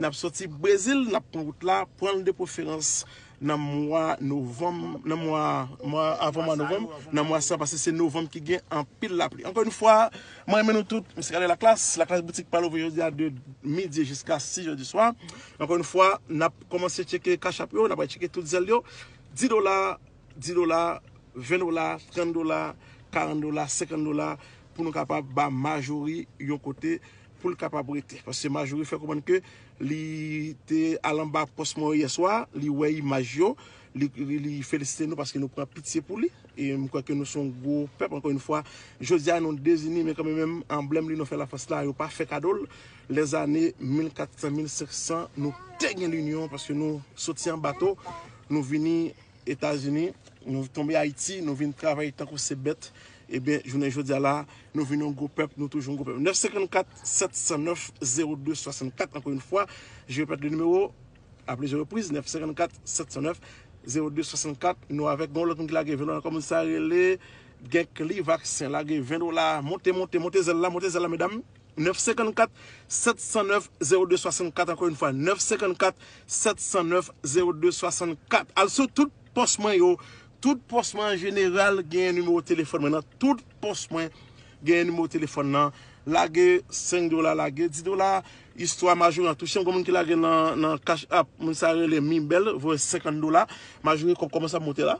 n ap soti Brezil, n ap pran wout la, pran l de preferans nan mwa novanm, nan mwa, mwa, avan mwa novanm, nan mwa sa, paske se novanm ki gen anpil lapli. Encore une fois, mwen renmen nou tout, mesye Kale Laklas, Laklas Boutique pral ouvri jodi a de midi jiska sis è di swa. Encore une fois, n ap kòmanse tcheke Cash App yo, n ap tcheke tout Zelle yo. Di dola, di dola, ven dola, trant dola, karant dola, senkant dola, pou nou kapab ba Majori yon kote pou l kapab rete. Paske Majori fè konprann ke li te al anba pòs mwen yè swa, li wè imaj yo, li, li, li felisite nou paske nou pran pitye pou li. E m kwè ke nou se yon gwo pèp, ankò yon fwa. Jodi a, nou dezini, men kanmenm, anblèm Linyon Fè Lafòs la, yo pa fè kado l. Lèzane mil kat san, mil senk san, nou te gen linyon paske nou soti an bato, nou vini Etazini, nou tonbe Ayiti, nou vin travay tankou se bèt. Ebyen, jounen jodi a la, nou vin yon gwo pèp, nou toujou yon gwo pèp. Nèf senkannkat sèt san nèf zewo de swasannkat, ankò yon fwa, je répète le numéro à plusieurs reprises, nèf senkannkat sèt san nèf zewo de swasannkat, nou avèk gon lòt moun ki lage ven dola, kòman sa rele, Genkly Vaksen, lage ven dola, monte, monte, monte zèl la, monte zèl la, medam. Nèf senkannkat sèt san nèf zewo de swasannkat, ankò yon fwa, nèf senkannkat sèt san nèf zewo de swasannkat. Al sou tout pòs mwen yo, tout pòs mwen an jeneral genyen nimewo telefòn mwen nan, tout pòs mwen genyen nimewo telefòn nan. Lage senk dola, lage di dola. Istwa Majori an touche m, gon moun ki lage nan, nan Cash App, moun sa rele Mibèl, voye senkant dola. Majori kòb kòmanse ap monte la.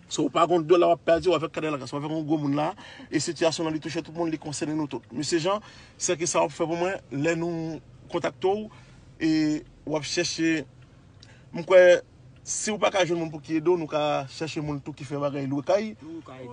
So, ou pa gon dola w ap pèdi, ou avèk Kale Laklas, ou avèk yon gwo moun la, e sitiyasyon nan li touche tout moun, li konsène nou tout. Mesye Jean, se ki sa w ap fè pou mwen, lè nou kontakte w, e w ap chèche, m kwè, si w pa ka jwenn moun pou ki ede w, nou ka chèche moun tou ki fè bagay lwe kay,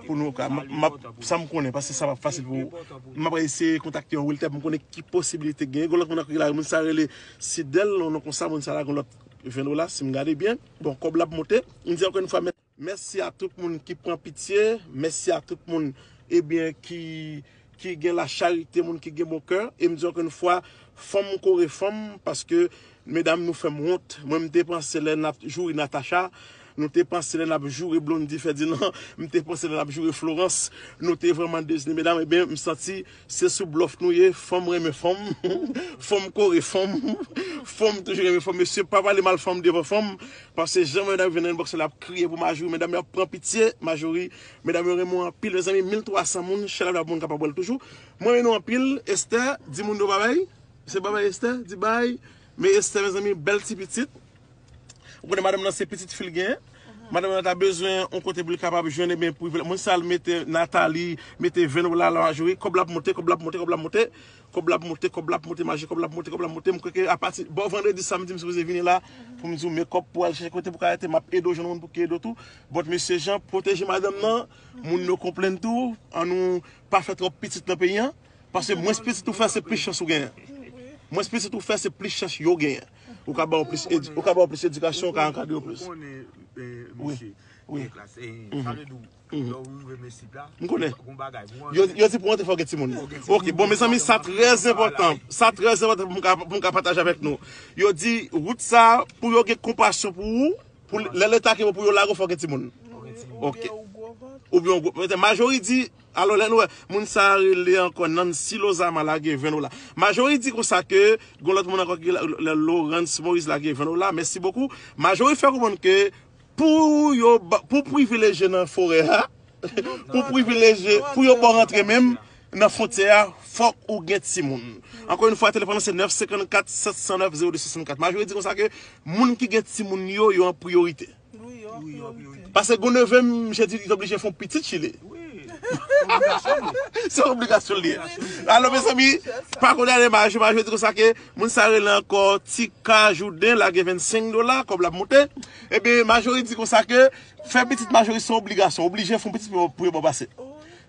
pou nou ka, m ap, m ap, sa m konnen, paske sa p ap fasil pou ou. M ap eseye kontakte yon realtor pou m konnen ki posibilite gen. Gon lòt moun ankò ki la, moun sa rele Sidèl, non, non, konsa, moun sa la, gon lòt ven dola, si m gade byen. Bon, kòb la ap monte. M di ankò yon fwa, mèsi a tout moun ki pran pitye, mèsi a tout moun, ebyen, ki, ki gen la charite, moun ki gen bon kè. E m di ankò yon fwa, fanm kore fanm, paske, medam, nou fè m wont. Mwen, m te panse lè n ap joure Natacha, nou te panse lè n ap joure Blondy Ferdinand, m te panse lè n ap joure Florence, nou te vrèman dezini, medam, ebyen, m santi se sou blòf nou ye, fanm renmen fanm, fanm kore fanm, fanm toujou renmen fanm. Mesye, pa pale mal fanm devan fanm, paske jan medam vin nan inbox la ap kriye pou Majori, medam yo ap pran pitye, Majori, medam yo renmen w anpil, mezanmi, mil twa san moun, chèlè la moun kapab wè l toujou. Mwen renmen nou anpil, Esther, di moun yo babay, se babay Esther, di bay, men Esther, mezanmi, bèl ti pitit. Ou konnen madanm nan se pitit fi l genyen. Madanm nan ta bezwen yon kote pou li kapab jwenn, ebyen, privilèj. Moun sa l mete Nathalie, mete ven dola la Majori, kòb la ap monte, kòb la ap monte, kòb la ap monte, kòb la ap monte, kòb la ap monte, Majori, kòb la ap monte, kòb la ap monte. M kwè ke apati, bò vandredi sa, m di m sipoze vini la, pou m di w, men kòb pou al chèche kote pou ka rete, m ap ede w jwenn moun pou ki ede w tou. But mesye Jean, pwoteje madanm nan, moun yo konplenn tou, ann nou pa fè twòp pitit nan peyi an. Paske mwens pitit ou fè, se plis chans ou genyen. Mwens pitit ou fè, se plis chans yo genyen. Ou ka ba yo plis edi-, ou ka ba yo plis edikasyon, ou ka ankadre yo plis. Ou konnen, eh, wi, mesye, wi, eh, klas, eh, mhm, sa vle di w, mhm, lè w rive Mesip la, m konnen, gon bagay pou yo, yo di pou w antre, fò w gen timoun. Fò w gen timoun. Ok, bon, mezanmi, sa trè enpòtan. Sa trè enpòtan pou m ka, pou m ka pataje avèk nou. Yo di, wout sa, pou yo gen konpasyon pou ou, pou lè Leta ke pou yo lage w, fò w gen timoun. Fò w gen timoun. Ok. Oubyen w gwo vant. Oubyen w gwo, Majori di, alò, lè nou wè, moun sa a rele ankò Nancy Lozama lage ven dola. Majori di konsa ke, gon lòt moun ankò ki la, lè Laurence Moïse lage ven dola, mèsi bokou. Majori fè konprann ke pou yo ba, pou privilejye nan forè a, pou privilejye, pou yo ba w rantre menm, nan fwontyè a, fòk ou gen timoun. Ankò yon fwa, telefòn nan se nèf senkannkat sèt san nèf zewo de swasannkat. Majori di konsa ke moun ki gen timoun yo, yo an priyorite. Wi, yo an priyorite. Paske gon neve m, misye di li oblije fè yon pitit chile. Wi. Obligasyon li. Se obligasyon li ye. Alò, mezanmi, pa kondane Majori, Majori di konsa ke moun sa rele ankò Tika Jouden, lage vennsenk dola, kòb la ap monte. Ebyen, Majori di konsa ke fè pitit Majori se yon obligasyon, oblije fè yon pitit pou pou yo ba w pase.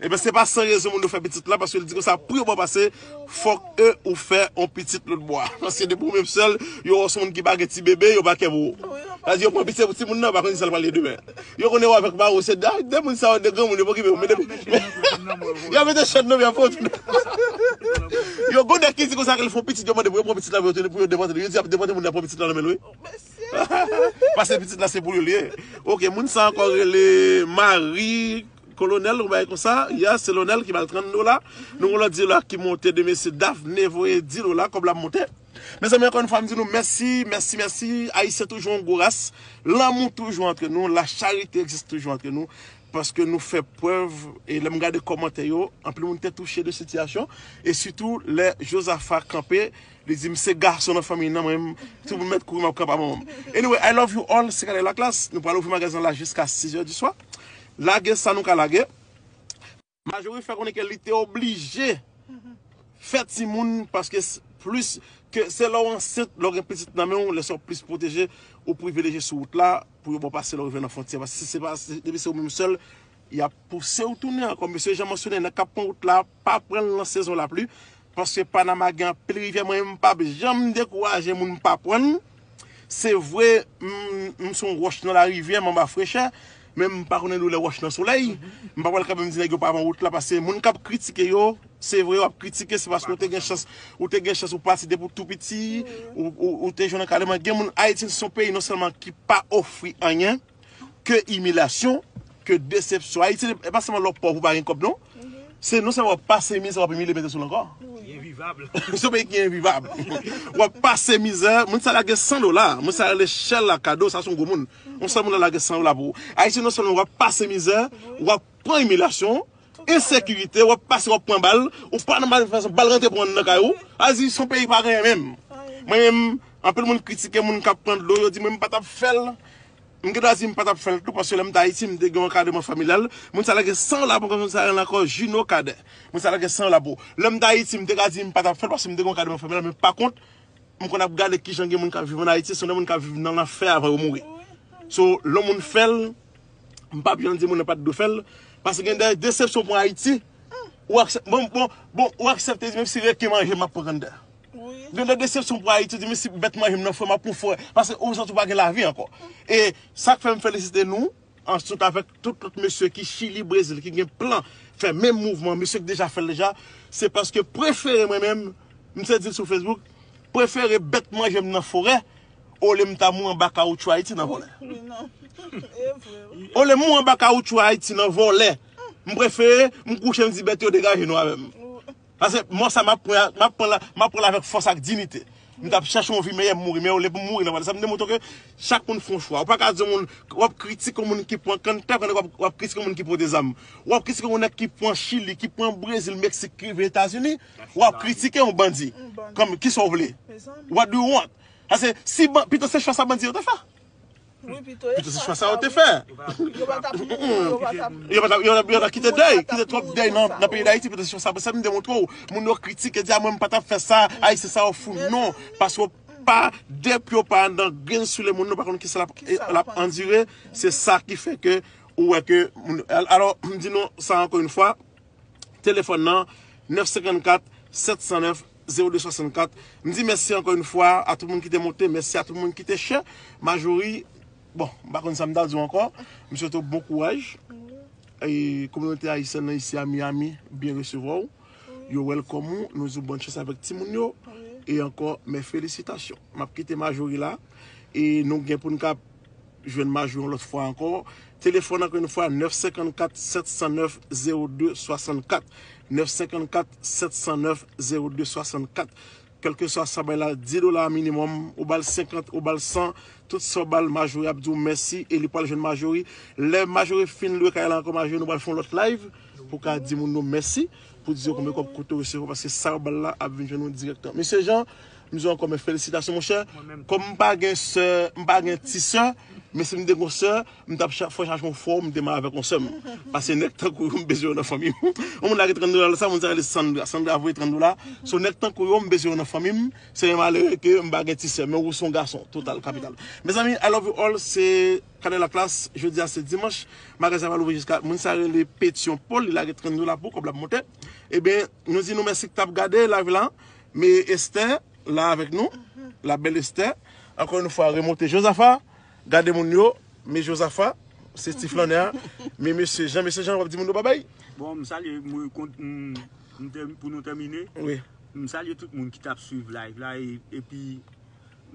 Ebyen, se pa san rezon moun yo fè pitit la, paske li di konsa pou yo ba w pase, fòk e ou fè yon pitit lòt bò a. Paske depi ou menm sèl, yo wè w se yon moun ki pa gen ti bebe, yo pa kè pou ou. Sa di yo pran pitit pou timoun nan, pa konn sa l pral ye demen. Yo konnen w avèk mari w, se de, de moun sa yo de granmoun, yo pa okipe w. Men depi, y ap mete chèn nan, y ap fè w tounen. Yo gon nèg ki di konsa ke l fè yon pitit, yo mande pou yo pran pitit la pou yo tounen, pou yo depòte l. Yo di y ap depòte moun nan pran pitit la nan men l, wi. Paske pitit la se pou yo li ye. Ok, moun sa ankò rele Marie Colonel, ou bagay konsa. Ya, se Lonel ki ba l trant dola. Nou gon lòt di la ki monte de mesye Daphne voye dis dola, kòb la ap monte. Mezanmi, ankò yon fwa, m di nou mèsi, mèsi, mèsi. Ayisyen toujou yon gwo ras. Lanmou toujou antre nou. La charité existe toujours entre nous. Paske nou fè prèv, e lè m gade kòmantè yo, anpil moun te touche de sitiyasyon. E sitou, lè Jozafa kanpe, li di, "M se gason nan fanmi nan, mwen, tout moun mèt kouri, m ap kanpe a manman m." Anyway, I love you all, se Kade Laklas. Nou pral ouvri magazin la jiska sis è di swa. Lage sa nou ka lage. Majori fè konnen ke li te oblije fè timoun paske s- plis ke se lè w ansent, lè w gen pitit nan men w, lè sa w plis pwoteje, ou privilejye sou wout la pou yo ba w pase lè w rive nan fwontyè. Paske si se pa, si- depi se ou menm sèl, y ap pouse w tounen ankò. Mesye Jean mansyone, nèg k ap pran wout la, pa pran l nan sezon lapli. Paske Panama gen anpil rivyè, mwen menm m p ap janm dekouraje moun pa pran l. Se vre, m, m se yon wòch nan larivyè, m anba frechè, men m pa konnen doulè wòch nan solèy. M pa pral kanpe m di nèg yo pa pran wout la, paske moun k ap kritike yo, se vre, w ap kritike, se paske w te gen chans, ou te gen chans, ou pati depi w tou piti, ou, ou, ou te jwenn ankadreman. Gen moun, Ayiti se yon peyi non sèlman ki pa ofri anyen, ke imilyasyon, ke desepsyon. Ayiti, e pa sèlman lè w pòv ou pa gen kòb, non. Se non sèlman w ap pase mizè, w ap imilye mete sou l ankò. Envivab. Se yon peyi ki envivab. W ap pase mizè. Moun sa lage san dola. Moun sa rele Shella Cadeau, sa se yon gwo moun. Yon sèl moun la lage san dola pou ou. Ayiti, non sèlman w ap pase mizè, w ap pran imilyasyon, ensekirite, w ap pase, w ap pran bal, ou pa nan manifestasyon, bal rantre pran nan kay ou. Ayiti, se yon peyi pa gen anyen menm. Mwen menm, anpil moun kritike moun k ap pran dlo, yo di mwen m pa t ap fè l. M gen dwa di m pa t ap fè l tou, paske lè m t Ayiti, m te gen yon ankadreman familyal. Moun sa lage san dola pou mwen, moun sa rele ankò Juno Cadet. Moun sa lage san dola pou ou. Lè m t Ayiti, m te ka di m pa t ap fè l, paske m te gen yon ankadreman familyal, men pa kont, m konn ap gade kijan gen moun k ap viv ann Ayiti, se yon moun k ap viv nan lanfè avan yo mouri. So, lè yon moun fè l, m p ap janm di moun nan pa t dwe fè l, paske gen de desepsyon pou Ayiti, ou aksepte, bon, bon, bon, ou aksepte di menm si reken manje m ap pran kanndè. Gen de desepsyon pou Ayiti, di men si bèt manje m nan fwè, m ap pran fwè. Paske ou santi w pa gen lavi ankò. E sa k fè m felisite nou, answit avèk tout lòt mesye ki Chili, Brezil, ki gen plan fè menm mouvman, mesye ki deja fè l deja, se paske prefere mwen menm, m te di l sou Facebook, prefere bèt manje m nan forè, olye m ta mouri anba kawotchou Ayiti nan vòlè. Olye m mouri anba kawotchou Ayiti nan vòlè, m prefere m kouche m di bèt yo degaje nou avè m. Paske mò sa m ap pran, m ap pran la, m ap pran l avèk fòs ak diyite. M t ap chèche yon vi meyè, m mouri, men olye pou m mouri nan vòlè. Sa m demontre ke chak moun fè yon chwa. Ou pa ka di yon moun, w ap kritike yon moun ki pran kanntè, w ap, w ap kritike yon moun ki pote zam. W ap kritike yon nèg ki pran Chili, ki pran Brezil, Meksik, ki rive Etazini. W ap kritike yon bandi. Kòm, kisa w vle? What do you want? Paske si ban-, pito se chwa sa bandi yo te fè. Pito se chwa sa yo te fè. Yo pa t ap, yo pa t ap, yo pa t ap kite dèy, kite twòp dèy nan, nan peyi Dayiti, pito se chwa sa. Sa m demontre w, moun yo kritike, di a mwen m pa t ap fè sa, Ayisyen sa yo fou. Non, paske w pa, depi w pa anndan grenn soulye moun, nou pa konn kisa l ap, l ap andire. Se sa ki fè ke ou wè ke moun, al-, alò, m di nou sa ankò yon fwa, telefòn nan, nèf senkannkat sèt san nèf zewo de swasannkat. M di mèsi ankò yon fwa a tout moun ki te monte, mèsi a tout moun ki te share. Majori, bon, m pa konn sa m ta di w ankò. M swete w bon kouraj. E kominote ayisyèn nan isi a Miami byen resevwa w. Yo welcome ou, nou di w bòn chans avèk timoun yo. E ankò, mes félicitations. M ap kite Majori la. E nou gen pou n ka jwenn Majori yon lòt fwa ankò. Telefòn ankò yon fwa, nèf senkannkat sèt san nèf zewo de swasannkat. Nèf senkannkat sèt san nèf zewo de swasannkat. Kèlkeswa sa bay la, dis dola minimòm, ou ba l senkant, ou ba l san, tout sa w ba l, Majori ap di w mèsi e li pral jwenn Majori. Lè Majori fin lwe kay la ankò, Majori, nou pral fè yon lòt live pou ka di moun nou mèsi. pou di yo konbyen kòb kote w resevwa, paske sa yo ba l la ap vin jwenn ou dirèkteman. Mesye Jean, m di w ankò, men felisitasyon, monchè. Kòm m pa gen sè, m pa gen ti sè, men si m te gen sè, m t ap cha- fè chache yon fwa, m te mare avèk yon sè m. Paske nèg tankou yo, m bezwen yo nan fanmi m. Yon moun lage trant dola, sa moun sa rele Sandra. Sandra voye trant dola. So, nèg tankou yo, m bezwen yo nan fanmi m. Se yon malere ke m pa gen ti sè, men ou se yon gason, total kapital. Mezanmi, I love you all, se Kadè Laklas, jodi a se dimanch, magazin pa louvri jiska, moun sa rele Petyon Paul, li lage trant dola pou kòb la monte. Ebyen, nou di nou mèsi k t ap gade live la, men Esther la avèk nou, la belle Esther. Encore une fois, remonte Jozafa, gade moun yo, men Jozafa, se ti flannè a, men mesye Jean, mesye Jean, w ap di moun yo babay? Bon, m salye, m, kont- m, m tè- pou nou tèmine, Wi. M salye tout moun ki t ap swiv live la e, epi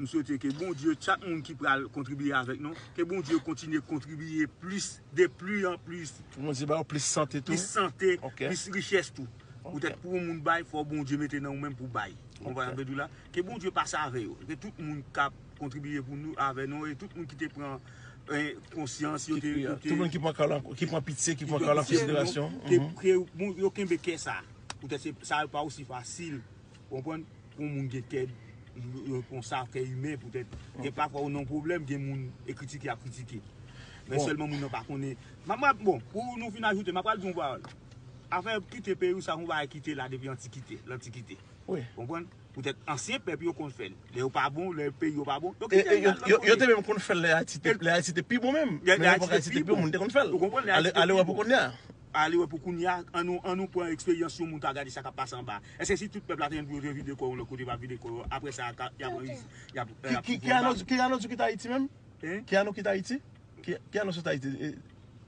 m swete ke Bondye, chak moun ki pral kontribiye avèk nou, ke Bondye kontinye kontribiye plis, de pli an plis, Bondye ba yo plis sante tou. Plis sante, Ok. Plis richès tou. Poutèt pou yon moun bay, fò Bondye mete nan ou menm pou bay. Ou konprann sa m vle di w la? Ke Bondye pase avè yo. Ke tout moun k ap kontribiye pou nou, avè nou, e tout moun ki te pran eh, konsyans, yo te, yo te Tout moun ki pran kal an- ki pran pitye, ki pran kal an konsiderasyon. Ke, ke, bon, yo kenbe kè sa. Poutèt se- sa pa osi fasil, ou konprann, pou yon moun gen kè, yo konsa, kè imen, poutèt. Gen pafwa ou nan pwoblèm, gen moun e kritike ap kritike. Men Bon. Sèlman moun nan pa konnen. M ap, m ap, bon, pou nou fin ajoute, m ap pral di yon pawòl. Afè kite peyi w sa, yon bagay ki te la depi antikite, lantikite. Wi. Konprann? Poutèt ansyen pèp yo konn fè l. Lè yo pa bon, lè peyi yo pa bon, yo E- kite e- yo- l. Yo yo te menm konn fè l lè Ayiti te- lè Ayiti te pi bon menm. Lè- Men lè lepòk Ayiti Ayiti te te pi pi bon, bon. Moun te konn fè l. Ou konprann? Lè Ale Ayiti te ale pi wè bon. Pou kounye a. Ale wè pou kounye a, an nou, an nou pran eksperyans yon moun ta gade sa k ap pase anba. Èske si tout pèp la te gen pou yo te vide kò yo lòt kote, pa vide kò yo, apre sa, ka- y ap y ap y ap Ki- Ki ki ane ki ane w kite Ayiti menm? Hein? Ki ane w kite Ayiti? Ki ki ane w sot Ayiti? E,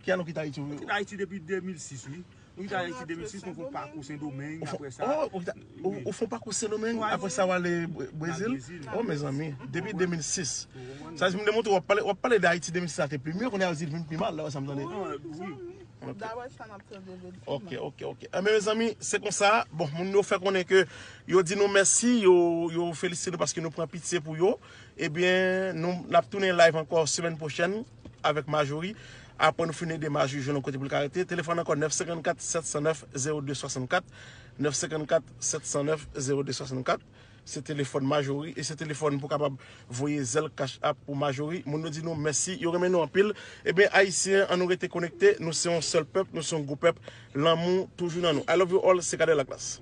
Ki ane w kite Ayiti? Nou kite Ayiti depi de mil sis, wi. Nou kite Ayiti de mil sis, nou fè yon pakou Sendomeng, apre sa. Oh, ou ta- ou- ou fè yon pakou Sendomeng, apre sa w ale Bre- Brezil? Brezil. Oh, mezanmi, depi de mil sis. Sa di m demontre w ap pale, w ap pale de Ayiti de mil sis la te pi mye, kounye a di l vin pi mal, la, sa m tande. Ah, wi. Dawè sa n ap tande depi. Ok, ok, ok. Enben, mezanmi, se konsa. Bon, moun yo fè konnen ke yo di nou mèsi, yo, yo felisite nou paske nou pran pitye pou yo. Ebyen, nou n ap tounen live ankò semèn pwochèn avèk Marjorie. Apre nou fin ede Marjorie jwenn yon kote pou l ka rete. Telefòn ankò nèf senkannkat sèt san nèf zewo de swasannkat. Nèf senkannkat sèt san nèf zewo de swasannkat. Se telefòn Marjorie e se telefòn pou kapab voye zèl Cash App pou Marjorie. Moun yo di nou mèsi, yo renmen nou anpil. Ebyen, Ayisyen, an nou rete konekte. Nou se yon sèl pèp, nou se yon gwo pèp. Lanmou toujou nan nou. I love you all, se Kadè Laklas.